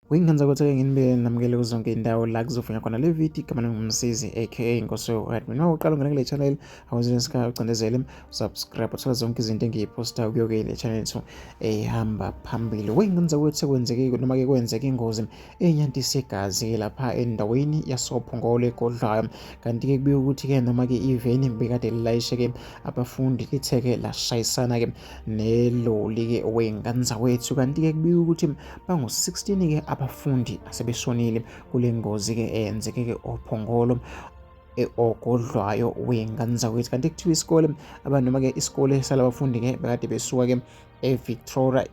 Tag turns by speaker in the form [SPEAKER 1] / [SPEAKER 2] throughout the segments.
[SPEAKER 1] Wingenza ukuthi-ke nginibeke namukele kuzonke indawo la kuzovunywa khona le video. Igama lami nguMsizi aka Nkosi Admin. Uma uqala ungena kule channel awuzile isikhathi ucindezele subscribe uthola zonke izinto engiyiphostayo kuyo-ke le channel yethu ehamba phambili. Wingenza ukuthi sekwenzeke noma-ke kwenzeke ingozi enyantisa igazi lapha endaweni yasoPhongolo eGodlwayo. Kanti-ke kubikwa ukuthi-ke noma-ke iveni bekade lilayishe-ke abafundi lithe-ke lashayisana-ke neloli-ke wey'ngane zakwethu. Kanti-ke kubikwa ukuthi bangu-16-ke abafundi asebeshonile kule ngozi-ke eyenzeke-ke oPhongolo ogodlwayo wey'ngane zakwethu. Kanti kuthiwa isikole noma-ke isikole salabafundi-ke bekade besuka-ke eVictoria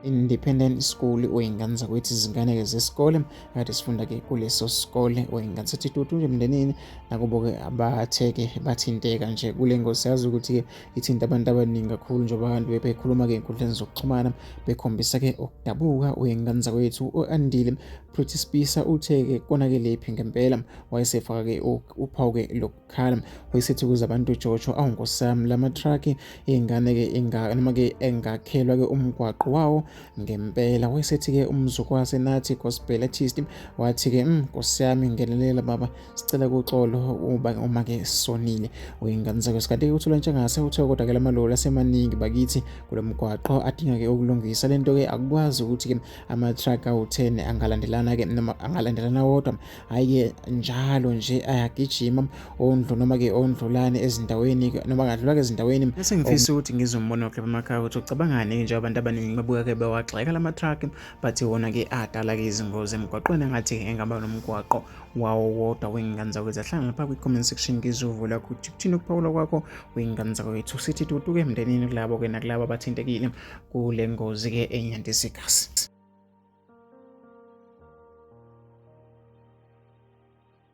[SPEAKER 1] Independent School wey'ngane zakwethu, izingane-ke zesikole kade sifunda-ke kuleso sikole wey'ngane. Sithi tutu nje emndenini nakubo-ke abathe-ke bathinteka nje kule ngozi. Siyazi ukuthi-ke ithinta abantu abaningi kakhulu njengoba abantu bebekhuluma-ke ey'nkundleni zokuxhumana bekhombisa-ke ukudabuka wey'ngane zakwethu. U-Andile Pretty Sibisa uthe-ke konakelephi ngempela, wayesefaka-ke uphawu-ke lokukhala, wayesethi ukuze abantu jojo awu nkosi yami lama truck iy'ngane-ke noma-ke engakhelwa-ke umgwaqo wawo ngempela. Wayesethi-ke umzukwase nathi gospel artist wathi-ke nkosi yami ngenelela baba sicela kuxolo uma-ke sonile uyingane zakwethu. Kanti-ke uthula Ntshangase uthe kodwa-ke lamaloli asemaningi bakithi kulo mgwaqo adinga-ke ukulungisa le nto-ke. Akukwazi ukuthi-ke ama-truck awu-10 angalandelana-ke noma angalandelana wodwa, hhayi-ke njalo nje ayagijima ondlu noma-ke ondlulane ezindaweni noma angadlula-ke ezindaweni. Bese ngifisa ukuthi ngizwe umbono wakhe emakhaya ukuthi ucabangani nje. Abantu abaningi babuka-ke bewagxeka lama-truck bathi wona-ke adala-ke izingozi emgwaqweni, engathi engaba nomgwaqo wawo wodwa wey'ngane zakwethu. Ahlangana lapha kwi-comment section ngizuvula ukuthi kuthini ukuphawula kwakho wey'ngane zakwethu. Sithi tutu-ke emndenini kulabo-ke nakulabo abathintekile kule ngozi-ke enyantisa igazi.